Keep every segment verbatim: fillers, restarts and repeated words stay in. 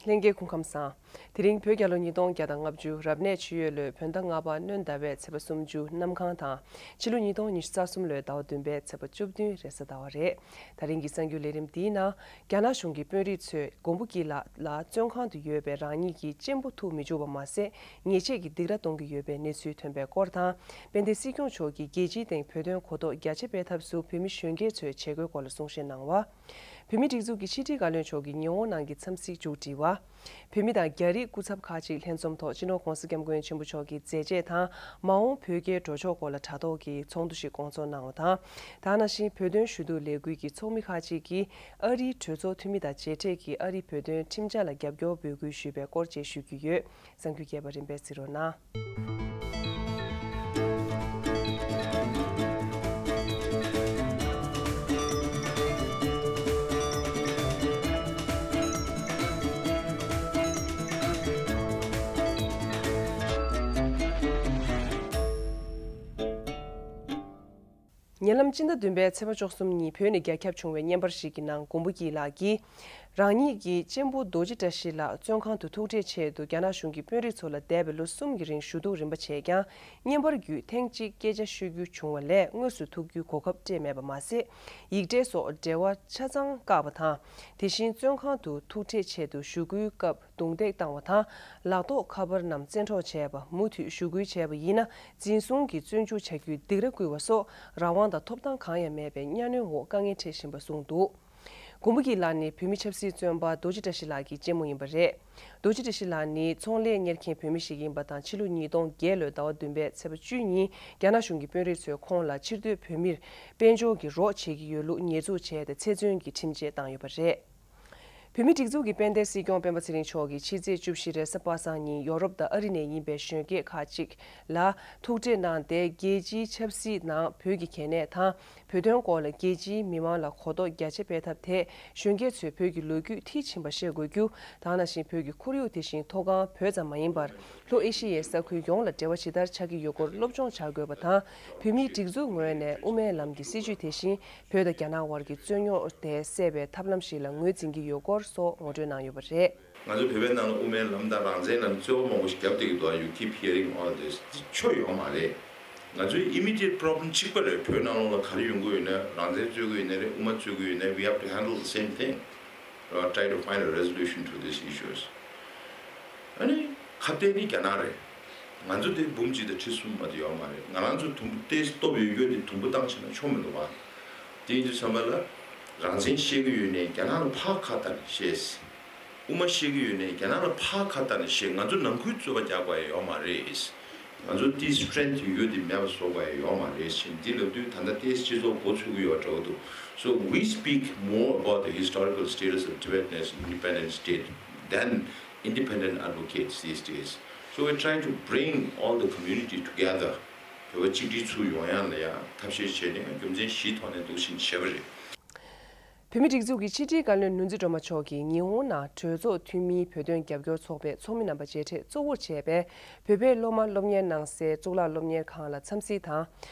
ལྷན་རྒྱས་སྐུ་ཁམས་བཟང་། དེ་རིང་བོད་རྒྱལ་ལོ་ཉིས་སྟོང་བརྒྱ་དང་ལྔ་བཅུ་རབ་གནས་ཆུ་ཡོས་ལོའི་བོད་ཟླ་ལྔ་པ་སྣྲོན་ཟླ་བའི་ཚེས་པ་སུམ་ཅུ་གནམ་གང་དང་། ཕྱི་ལོ་ཉིས་སྟོང་ཉི་ཤུ་རྩ་གསུམ་ལོའི་ཟླ་བ་བདུན་པའི་ཚེས་པ་བཅུ་བདུན་རེས་གཟའ་ཟླ་བ་རེད། ད་རིང་གི་གསར་འགྱུར་ལས་རིམ་འདིའི་ནང་། རྒྱ་ནག་གཞུང་གི་དཔོན་རིགས་ཚོས་མགོན་པོ་སྐྱིད་ལགས་ལ་བཙོན་ཁང་དུ་ཡོད་པའི་རང་ཉིད་ཀྱི་གཅེན་པོ་ཐུག་མི་བཅུག་པ་མ་ཟད། ཉེས་ཆད་ཀྱི་སྡིགས་ར་གཏོང་གི་ཡོད་པའི་གནས་ཚུལ་ཐོན་པའི་སྐོར་དང་། དཔལ་ལྡན་སྲིད་སྐྱོང་མཆོག་གིས་རྒྱལ་སྤྱིའི་སྟེང་བོད་དོན་གོ་རྟོགས་རྒྱ་ཆེ་སྤེལ་ཐབས་སུ་བོད་མི་གཞོན་སྐྱེས་ཚོའི་བྱེད་སྒོའི་སྐོར་ལ་གསུང་བཤད་གནང་བ། བོད་མིའི་སྒྲིག་འཛུགས་ཀྱི་ཕྱི་དྲིལ་བཀའ་བློན་མཆོག་གིས་ཉི་ཧོང་ནང་གི་འཚམས་གཟིགས་མཇུག་སྒྲིལ་བ། བོད་མི་དང་རྒྱ་རིགས་སྐུ་ཚབ་ཁག་ཅིག་ལྷན་འཛོམས་ཐོག་སྤྱི་ནོར་༧གོང་ས་༧སྐྱབས་མགོན་ཆེན་པོ་མཆོག་གི་མཛད་རྗེས་དང་མ་འོངས་བོད་རྒྱའི་འགྲོ་ཕྱོགས་སྐོར་ལ་དྲ་ཐོག་གི་ཚོགས་འདུ་ཞིག་སྐོང་ཚོགས་གནང་བ་དང་། ད་ག་ནང་བཞིན་བོད་དོན་ཞུ་གཏུག་ལས་འགུལ་གྱི་ཚོགས་མི་ཁག་ཅིག་གིས་ཨ་རིའི་གྲོས་ཚོགས་འཐུས་མི་དང་མཇལ་འཕྲད་ཀྱིས་ཨ་རིའི་བོད་དོན་ཁྲིམས་འཆར་ལ་རྒྱབ་སྐྱོར་འབོད་སྐུལ་ཞུས་པའི་སྐོར་བཅས་ཞུ་རྒྱུ་ཡོད། གསར་འགྱུར་རྒྱས་པ་རིམ་པས་གཟིགས་རོགས་གནང་། ཉེ་ལམ་སྤྱི་ཟླ་བདུན་པའི་ཚེས་པ་བཅུ་གསུམ་ཉིན་བོད་ནས་རྒྱ་ཁྱབ་བྱུང་བའི་བརྙན་པར་ཞིག་གི་ནང་མགོན་པོ་སྐྱིད་ལགས་ཀྱིས། རང་ཉིད་ཀྱི་གཅེན་པོ་རྡོ་རྗེ་བཀྲ་ཤིས་ལགས་བཙོན་ཁང་དུ་ཐུག་འཕྲད་ཆེད་དུ་རྒྱ་ནག་གཞུང་གི་དཔོན་རིགས་ཚོ་ལ་འདས་པའི་ལོ་གསུམ་གྱི་རིང་ཞུ་གཏུག་རིམ་པ་བྱས་ཀྱང་། བརྙན་པར་བརྒྱུད་ཐེངས་གཅིག་སྐད་ཆ་ཤོད་རྒྱུ་བྱུང་བ་ལས་དངོས་སུ་ཐུག་རྒྱུའི་གོ་སྐབས་སྤྲད་མེད་པ་མ་ཟད། ཡིག་འབྲེལ་སོགས་འབྲེལ་བ་ཆ་ཚང་བཀག་པ་དང་། དེ་བཞིན་བཙོན་ཁང་དུ་ཐུག་འཕྲད་ཆེད་དུ་ཞུ་སྐུལ་སྐབས། རྡུང་རྡེག་བཏང་བ་དང་། ལག་ཐོགས་ཁ་པར་རྣམས་བཙན་འཕྲོག་བྱས་པ། མུ་མཐུད་ཞུ་སྐུལ་བྱས་པ་ཡིན་ན་འཛིན་བཟུང་གིས་བཙོན་འཇུག་བྱ་རྒྱུའི་སྡིགས་ར་བསྐུལ་བ་སོགས་རང་དབང་དང་ཐོབ་ཐང་གང་ཡང་མེད་པའི་གཉའ་གནོན་འོག་དཀའ་ངལ་འཕྲད་བཞིན་པ་གསུངས་འདུག་མགོན་པོ་སྐྱིད་ལགས་ནི་བོད་མི་ཆབ་སྲིད་བཙོན་པ་རྡོ་རྗེ་བཀྲ་ཤིས་ལགས་ཀྱི་གཅེན་མོ་ཡིན་པ་རེད། རྡོ་རྗེ་བཀྲ་ཤིས་ལགས་ནི་ཚོང་ལས་གཉེར་མཁན་བོད་མི་ཞིག་ཡིན་པ་དང་ཕྱི་ལོ་ཉིས་སྟོང་བརྒྱད་ལོའི་ཟླ་བ་བདུན་པའི་ཚེས་པ་བཅུ་ཉིན་རྒྱ་ནག་གཞུང་གི་དཔོན་རིགས་ཚོས་ཁོང་ལ་ཕྱིར་སྡོད་བོད་མིར་དཔལ་འབྱོར་གྱི་རོགས་བྱེད་ཀྱི་ཡོད་ལུགས་ཉེས་འཛུགས་བྱས་ཏེ་ཚེ་བཙོན་གྱི་ཁྲིམས་ཆད་བཏང་ཡོད་པ་རེད། བོད་མིའི་སྒྲིག་འཛུགས་ཀྱི་དཔལ་ལྡན་སྲིད་སྐྱོང་སྤེན་པ་ཚེ་རིང་མཆོག་གིས་ཕྱི་ཚེས་བཅུ་བཞི་རེས་གཟའ་པ་སངས་ཉིན་ཡོ་རོབ་དང་ཨ་རི་ནས་ཡིན་པའི་གཞོན་སྐྱེས་ཁག་ཅིག་ལ་ཐུག་འཕྲད་གནང་སྟེ། རྒྱལ་སྤྱིའི་ཆབ་སྲིད་ནང་བོད་ཀྱི་གལ་གནད་དང་། བོད་དོན་སྐོར་ལ་རྒྱལ་སྤྱིའི་མི་མང་ལ་གོ་རྟོགས་རྒྱ་ཆེ་སྤེལ་ཐབས་ཐད། གཞོན་སྐྱེས་ཚོས་བོད་ཀྱི་ལོ་རྒྱུས་མཐིལ་ཕྱིན་པ་ཤེས་དགོས་རྒྱུ། ད་ག་ནང་བཞིན་བོད་ཀྱི་ཁོར་ཡུག་དེ་བཞིན་མཐོ་སྒང་བོད་ཙམ་མ་ཡིན་པར། ལྷོ་ཨེ་ཤི་ཡའི་ས་ཁུལ་ཡོངས་ལ་འབྲེལ་བ་ཇི་ལྟར་ཆགས་ཀྱི་ཡོད་སྐོར་སློབ་སྦྱོང་བྱ་དགོས་པ་དང་། བོད་མིའི་སྒྲིག་འཛུགས་ངོས་ནས་དབུ་མའི་ལམ་གྱི་སྲིད་བྱུས་དེ་བཞིན་བོད་དང་རྒྱ་ནག་དབར་གྱི་རྩོད་རྙོག་དེ་སེལ་བའི་ཐབས་ལམ་ཞིག་ལ་ངོས་འཛིན་གྱི་ཡོད་སྐོར་སོགས་ངོ་སྤྲོད་གནང་ཡོད་པ་རེད། ང་ཚོ་བོད་པའི་ནང་ལ་དབུ་མའི་ལམ་དང་རང་བཙན་ལ་རྩོད་པ་མང་པོ་ཞིག་བརྒྱབ་བསྡད་ཀྱི་འདུག You keep hearing all this. ཆོ་ཡོད་མ་རེད། ང་ཚོའི་immediate problem གཅིག་པ་རེད། བོད་ནང་ལོགས་ལ་ག་རེ་ཡོང་གི་ཡོད་ན། རང་བཙན་རྩོད་ཀྱི་ཡོད་ན་རེད། དབུ་མ་རྩོད་ཀྱི་ཡོད་ན། We have to handle the same thing. Try to find a resolution to these issues. ཨ་ནི་ཁ་གཏད་ནི་རྒྱ་ནག་རེད། ང་ཚོ་དེ་འབུམ་གཅིག་དང་ཁྲི་གསུམ་མ་གཏོགས་ཡོད་མ་རེད། ང་རང་ཚོ་དུམ་བུ་ཏོག་ཙམ་སྟོབས་ཡོད་རྒྱུ་དེ་དུམ་བུ་བཏང་བྱས་ན་ཆོ་མི་འདུག་བ། དེ་ཡིན་དུས་ཙམ་པ་ལ་རང་བཙན་བཤད་ཀྱི་ཡོད་ནའི་རྒྱ་ནག་ལ་ཕར་ཁ་གཏད་ནས་བཤད། དབུ་མ་བཤད་ཀྱི་ཡོད་ནའི་རྒྱ་ནག་ལ་ཕར་ཁ་གཏད་ནས་བཤད། ང་ཚོ་ནང་ཁུལ་རྩོད་པ་རྒྱག་དགོས་ཡ་ཡོད་མ་རེད། ང་ཚོ་དེའི་strength ཡོད་དེ་མེད་པ་བཟོ་དགོས་ཡ་ཡོད་མ་རེད་ཟེར། འདི་ལབ་དུས་ད་ལྟ་ཏོག་ཙམ་སྤྱི་ཚོགས་མགོ་ཚོད་ཀྱི་ཡོད་འདྲ་བོ་འདུག So we speak more about the historical status of Tibet as an independent state than independent advocates these days. So we're trying to bring all the community together. བོད་པ་གཅིག་སྒྲིལ་ཚུར་ཡོང་ཡ་ལ་ཡ་ཐབས་ཤེས་བྱས་ནས་རྒྱུ་མཚན་བཞིའི་ཐོག་ནས་འདུག་བཞིན་བྱས་པ་རེད། བོད་མིའི་སྒྲིག་འཛུགས་ཀྱི་ཕྱི་དྲིལ་བཀའ་བློན་ནོར་འཛིན་སྒྲོལ་མ་མཆོག་གིས་ཉི་ཧོང་ནང་གྲོས་ཚོགས་འཐུས་མིའི་བོད་དོན་རྒྱབ་སྐྱོར་ཚོགས་པའི་ཚོགས་མི་རྣམ་པ་མཇལ་འཕྲད་གཙོ་བོར་བྱས་པའི་བོད་པའི་སློབ་མ་སློབ་གཉེར་གནང་སའི་གཙུག་ལག་སློབ་གཉེར་ཁང་ལ་འཚམས་གཟིགས་དང་།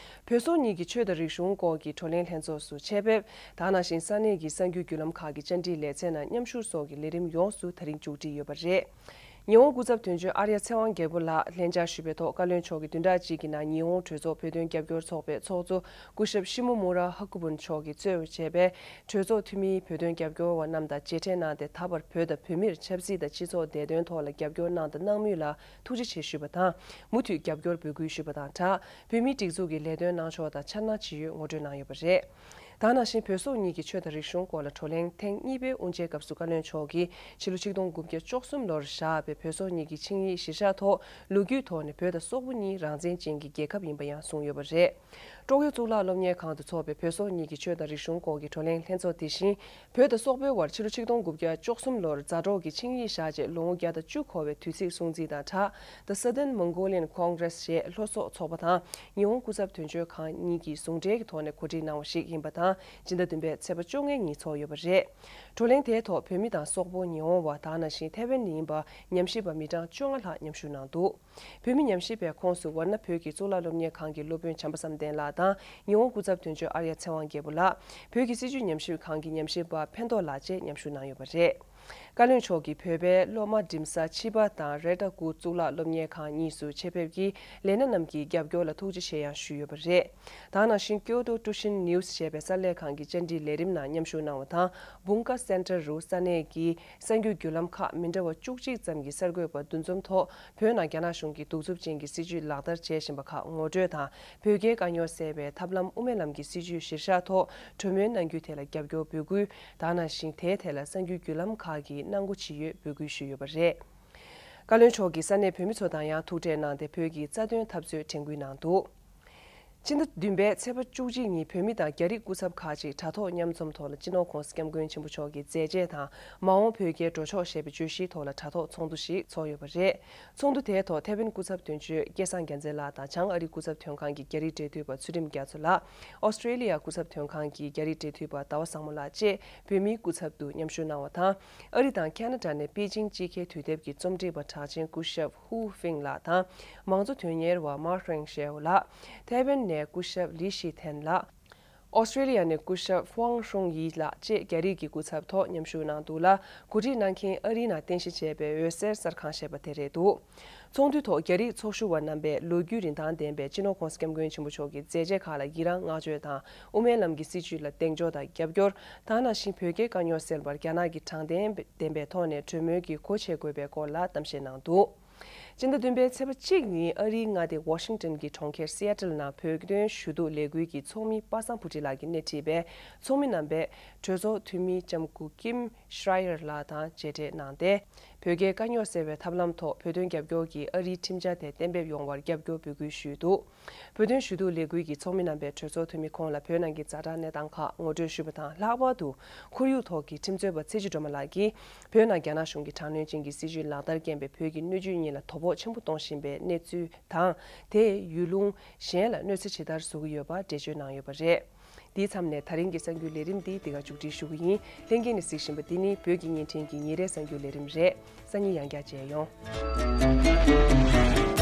བོད་སོག་གཉིས་ཀྱི་ཆོས་དང་རིག་གཞུང་སྐོར་གྱི་བགྲོ་གླེང་ལྷན་ཚོགས་སུ་ཆེད་ཕེབས། ད་ག་ནང་བཞིན་ས་གནས་ཀྱི་གསར་འགྱུར་བརྒྱུད་ལམ་ཁག་གི་བཅར་འདྲིའི་ལེ་ཚན་ནང་མཉམ་ཞུགས་སོགས་ཀྱི་ལས་རིམ་ཡོངས་སུ་ད་རིང་མཇུག་སྒྲིལ་ཡོད་པ་རེད། ཉི་ཧོང་སྐུ་ཚབ་དོན་གཅོད་ཨརྱ་ཚེ་དབང་རྒྱལ་པོ་ལགས་ལྷན་བཅར་ཞུས་པའི་ཐོག་བཀའ་བློན་མཆོག་གིས་བདུན་ཕྲག་གཅིག་གི་ནང་ཉི་ཧོང་གྲོས་ཚོགས་བོད་དོན་རྒྱབ་སྐྱོར་ཚོགས་པའི་ཚོགས་གཙོ་སྐུ་ཞབས་ཤི་མོ་མུ་ར་ཧ་ཀུ་བུན་མཆོག་གིས་གཙོས་བྱས་པའི་གྲོས་ཚོགས་འཐུས་མིའི་བོད་དོན་རྒྱབ་སྐྱོར་བ་རྣམས་དང་མཇལ་འཕྲད་གནང་སྟེ། ད་བར་བོད་དང་བོད་མིར་ཆབ་སྲིད་དང་སྤྱི་ཚོགས་བདེ་དོན་ཐོག་ལ་རྒྱབ་སྐྱོར་གནང་དང་གནང་མུས་ལ་ཐུགས་རྗེ་ཆེ་ཞུས་པ་དང་། མུ་མཐུད་རྒྱབ་སྐྱོར་འབོད་སྐུལ་ཞུས་པ་དང་སྦྲགས། བོད་མིའི་སྒྲིག་འཛུགས་ཀྱི་ལས་དོན་གནང་ཕྱོགས་དང་འཆར་སྣང་ཇི་ཡོད་ངོ་སྤྲོད་གནང་ཡོད་པ་རེད། ད་ག་ནང་བཞིན་བོད་སོག་གཉིས་ཀྱི་ཆོས་དང་རིག་གཞུང་སྐོར་ལ་བགྲོ་གླེང་ཐེངས་གཉིས་པའི་དབུ་འབྱེད་སྐབས་སུ་བཀའ་བློན་མཆོག་གིས་ཕྱི་ལོ་ཆིག་སྟོང་དགུ་བརྒྱ་བཅུ་གསུམ་ལོར་བཞག་པའི་བོད་སོག་གཉིས་ཀྱི་ཆིངས་ཡིག་གཞིར་བཞག་ཐོག་ལོ་རྒྱུས་ཐོག་ནས་བོད་དང་སོག་པོ་གཉིས་རང་བཙན་ཅན་གྱི་རྒྱལ་ཁབ་ཡིན་པ་ཡང་གསུངས་ཡོད་པ་རེད། ཀྲོག་ཡོ་གཙུག་ལག་སློབ་གཉེར་ཁང་དུ་འཚོགས་པའི་བོད་སོག་གཉིས་ཀྱི་ཆོས་དང་རིག་གཞུང་སྐོར་གྱི་བགྲོ་གླེང་ལྷན་ཚོགས་དེ་བཞིན། བོད་དང་སོག་པོའི་དབར་ཕྱི་ལོ་ཆིག་སྟོང་དགུ་བརྒྱ་བཅུ་གསུམ་ལོར་མཛའ་གྲོགས་ཀྱི་ཆིངས་ཡིག་བཞག་རྗེས་ལོ་ངོ་བརྒྱ་དང་བཅུ་འཁོར་བའི་དུས་ཚིགས་སྲུང་བརྩི་དང་སྦྲགས། The Southern Mongolian Congress ཞེས་ལྷོ་སོག་ཚོགས་པ་དང་ཉི་ཧོང་སྐུ་ཚབ་དོན་གཅོད་ཁང་གཉིས་ཀྱིས་ཟུང་འབྲེལ་གྱི་ཐོག་ནས་གོ་སྒྲིག་གནང་བ་ཞིག་ཡིན་པ་དང་། སྤྱི་ཟླ་བདུན་པའི་ཚེས་པ་བཅོ་ལྔའི་ཉིན་འཚོགས་ཡོད་པ་རེད། བགྲོ་གླེང་དེའི་ཐོག་བོད་མི་དང་སོག་པོ་ཉི་ཧོང་བ་དག་ནང་བཞིན་ཐའེ་ཝན་ནས་ཡིན་པ་ཉམས་ཞིབ་པ་མི་གྲངས་བཅོ་ལྔ་ལྷག་མཉམ་ཞུགས་གནང་འདུག་བོད་མི་ཉམས་ཞིབ་པའི་ཁོངས་སུ་ཝཱ་ཎ་བོད་ཀྱི་གཙུག་ལག་སློབ་གཉེར་ཁང་གི་སློབ་དཔོན་བྱམས་པ་བསམ་གཏན་ལགས་དང་། ཉི་ཧོང་སྐུ་ཚབ་དོན་གཅོད་ཨརྱ་ཚེ་དབང་རྒྱལ་པོ་ལགས། བོད་ཀྱི་སྲིད་བྱུས་ཉམས་ཞིབ་ཁང་གི་ཉམས་ཞིབ་པ་ཕན་ཐོགས་ལགས་བཅས་མཉམ་ཞུགས་གནང་ཡོད་པ་རེད། བཀའ་བློན་མཆོག་གིས་བོད་པའི་སློབ་མ་འགྲིམ་ས་ཕྱི་པ་དང་རེ་ཏ་ཀུ་གཙུག་ལག་སློབ་གཉེར་ཁང་གཉིས་སུ་ཆེད་ཕེབས་ཀྱིས་ལས་སྣེ་རྣམས་ཀྱི་རྒྱབ་སྐྱོར་ལ་ཐུགས་རྗེ་ཆེ་ཡང་ཞུས་ཡོད་པ་རེད། ད་ནང་བཞིན་ཀྱོ་ཏོ་ཀྲུ་ཤིན་ནིའུ་སི་ཞེས་པའི་གསར་ལས་ཁང་གི་བཅར་འདྲིའི་ལས་རིམ་ནང་མཉམ་ཞུགས་གནང་བ་དང་། བུང་ཀ་སེན་ཊར་རུ་ས་གནས་ཀྱི་གསར་འགྱུར་བརྒྱུད་ལམ་ཁག་མི་འདྲ་བ་བཅུ་གཅིག་ཙམ་གྱི་གསར་འགོད་པ་འདུ་འཛོམས་ཐོག་བོད་ནང་རྒྱ་ནག་གཞུང་གི་གདུག་རྩུབ་ཅན་གྱི་སྲིད་བྱུས་ལག་བསྟར་བྱེད་བཞིན་པ་ཁག་ངོ་སྤྲོད་དང་། བོད་རྒྱའི་དཀའ་རྙོག་སེལ་བའི་ཐབས་ལམ་དབུ་མའི་ལམ་གྱི་སྲིད་བྱུས་གཞིར་བཞག་ཐོག་གྲོས་མོལ་གནང་རྒྱུའི་ཐད་ལ་རྒྱབ་སྐྱོར་འབོད་སྐུལ། ད་ནང་བཞིན་དེའི་ཐད་ལ་གསར་འགྱུར་བརྒྱུད་ལམ་ཁག་གིས་གནང་སྒོ་ཇི་ཡོད་འབོད་སྐུལ་ཞུས་ཡོད་པ་རེད། བཀའ་བློན་མཆོག་གིས་ས་གནས་བོད་མི་ཚོ་དང་ཡང་ཐུག་འཕྲད་གནང་སྟེ་བོད་ཀྱི་རྩ་དོན་འཐབ་རྩོད་དྲན་སྐུལ་གནང་འདུག་སྤྱི་ཟླ་བདུན་པའི་ཚེས་པ་བཅུ་གཅིག་ཉིན་བོད་མི་དང་རྒྱ་རིགས་སྐུ་ཚབ་ཁག་ཅིག་དྲ་ཐོག་མཉམ་འཛོམས་ཐོག་ལ་སྤྱི་ནོར་༧གོང་ས་༧སྐྱབས་མགོན་ཆེན་པོ་མཆོག་གི་མཛད་རྗེས་དང་མ་འོངས་བོད་རྒྱའི་འགྲོ་ཕྱོགས་ཞེས་པའི་བརྗོད་གཞིའི་ཐོག་ལ་དྲ་ཐོག་ཚོགས་འདུ་ཞིག་ཚོགས་ཡོད་པ་རེད། ཚོགས་འདུ་དེའི་ཐོག་ཐེ་ཝན་སྐུ་ཚབ་དོན་གཅོད་སྐལ་བཟང་རྒྱལ་མཚན་ལགས་དང་། བྱང་ཨ་རི་སྐུ་ཚབ་དོན་ཁང་གི་རྒྱ་རིགས་འབྲེལ་མཐུད་པ་ཚུལ་ཁྲིམས་རྒྱ་མཚོ་ལགས། ཨོ་སི་ཀྲེ་ལི་ཡ་སྐུ་ཚབ་དོན་ཁང་གི་རྒྱ་རིགས་འབྲེལ་མཐུད་པ་ཟླ་བ་བཟང་མོ་ལགས་བཅས་བོད་མིའི་སྐུ་ཚབ་ཏུ་མཉམ་ཞུགས་གནང་བ་དང་། ཨ་རི་དང་ཁ་ན་ཌ་ནས་པེ་ཅིང་དཔྱིད་ཀའི་དུས་དེབ་ཀྱི་རྩོམ་སྒྲིག་པ་གྲགས་ཅན་སྐུ་ཞབས་ཧུའུ་ཧྥིང་ལགས་དང་། མང་གཙོ་དོན་གཉེར་བ་མཱ་ཧྲེང་ཤེའོ་ལགས། ཐེ་ཝན་ནས་སྐུ་ཞབས་ལི་ཤི་ཐན་ལགས། ཨོ་སི་ཀྲེ་ལི་ཡ་ནས་སྐུ་ཞབས་ཧྥང་ཧྲུང་ཡི་ལགས་བཅས་རྒྱ་རིགས་ཀྱི་སྐུ་ཚབ་ཐོག་མཉམ་ཞུགས་གནང་འདུག་ལ། གོ་སྒྲིག་གནང་མཁན་ཨ་རིའི་ནང་རྟེན་གཞི་བྱས་པའི་འོད་གསལ་གསར་ཁང་ཞེས་པ་དེ་རེད་འདུག་ཚོགས་འདུའི་ཐོག་རྒྱ་རིགས་ཚོགས་ཞུགས་པ་རྣམ་པས་ལོ་རྒྱུས་རིན་ཐང་ལྡན་པའི་སྤྱི་ནོར་༧གོང་ས་༧སྐྱབས་མགོན་ཆེན་པོ་མཆོག་གི་མཛད་རྗེས་ཁག་ལ་ཡི་རངས་བསྔགས་བརྗོད་དང་། དབུ་མའི་ལམ་གྱི་སྲིད་བྱུས་ལ་གདེང་འཇོག་དང་རྒྱབ་སྐྱོར། ད་ནང་བཞིན་བོད་རྒྱའི་དཀའ་རྙོག་སེལ་བར་རྒྱ་ནག་གི་དྲང་བདེན་ལྡན་པའི་ཐོག་ནས་གྲོས་མོལ་གྱི་སྒོ་ཕྱེ་དགོས་པའི་སྐོར་ལ་གཏམ་བཤད་གནང་འདུག་སྤྱི་ཟླ་བདུན་པའི་ཚེས་པ་གཅིག་ཉིན་ཨ་རིའི་མངའ་སྡེ་ཝ་ཤིང་ཏོན་གྱི་གྲོང་ཁྱེར་སི་ཨེ་ཏལ་ནང་བོད་དོན་ཞུ་གཏུག་ལས་འགུལ་གྱི་ཚོགས་མི་པ་སངས་བུ་ཁྲིད་ལགས་ཀྱིས་སྣེ་ཁྲིད་པའི་ཚོགས་མི་རྣམ་པས་གྲོས་ཚོགས་འཐུས་མི་ལྕམ་སྐུ་ཀིམ་ཤྲ་ཡར་ལགས་དང་མཇལ་འཕྲད་གནང་སྟེ། བོད་རྒྱའི་དཀའ་རྙོག་སེལ་བའི་ཐབས་ལམ་ཐོག་བོད་དོན་རྒྱབ་སྐྱོར་གྱི་ཨ་རིའི་ཁྲིམས་འཆར་དེ་གཏན་འབེབས་ཡོང་བར་རྒྱབ་སྐྱོར་འབོད་སྐུལ་ཞུས་འདུག་བོད་དོན་ཞུ་གཏུག་ལས་འགུལ་གྱི་ཚོགས་མི་རྣམ་པས་གྲོས་ཚོགས་འཐུས་མི་ཁོང་ལ་བོད་ནང་གི་ཛ་དྲག་གནས་སྟངས་ཁག་ངོ་སྤྲོད་ཞུས་པ་དང་། ལྷག་པར་དུ་ཁོར་ཡུག་ཐོག་གི་ཁྲིམས་རྩོད་པ་ཚེ་ཆུ་སྒྲོལ་མ་ལགས་ཀྱིས་བོད་ནང་རྒྱ་ནག་གཞུང་གི་དྲག་གནོན་ཅན་གྱི་སྲིད་བྱུས་ལག་བསྟར་རྐྱེན་པས་བོད་ཀྱི་སྣོད་བཅུད་གཉིས་ལ་དོ་ཕོག་ཆེན་པོ་གཏོང་བཞིན་པའི་གནས་ཚུལ་དང་། དེས་ཡུལ་ལུང་གཞན་ལ་གནོད་འཚེ་ཇི་ལྟར་བཟོ་གི་ཡོད་པ་འགྲེལ་བརྗོད་གནང་ཡོད་པ་རེད། འདིའི་མཚམས་ནས་ད་རིང་གི་གསར་འགྱུར་ལས་རིམ་འདི་འདི་ག་མཇུག་སྒྲིལ་ཞུ་གི་ཡིན། ལྷན་རྒྱས་ནས་གཟིགས་བཞིན་པ་འདི་ནི་བོད་ཀྱི་བརྙན་འཕྲིན་གྱི་ཉིན་རེའི་གསར་འགྱུར་ལས་རིམ་རེད། སང་ཉིན་ཡང་བསྐྱར་མཇལ་ཡོང་།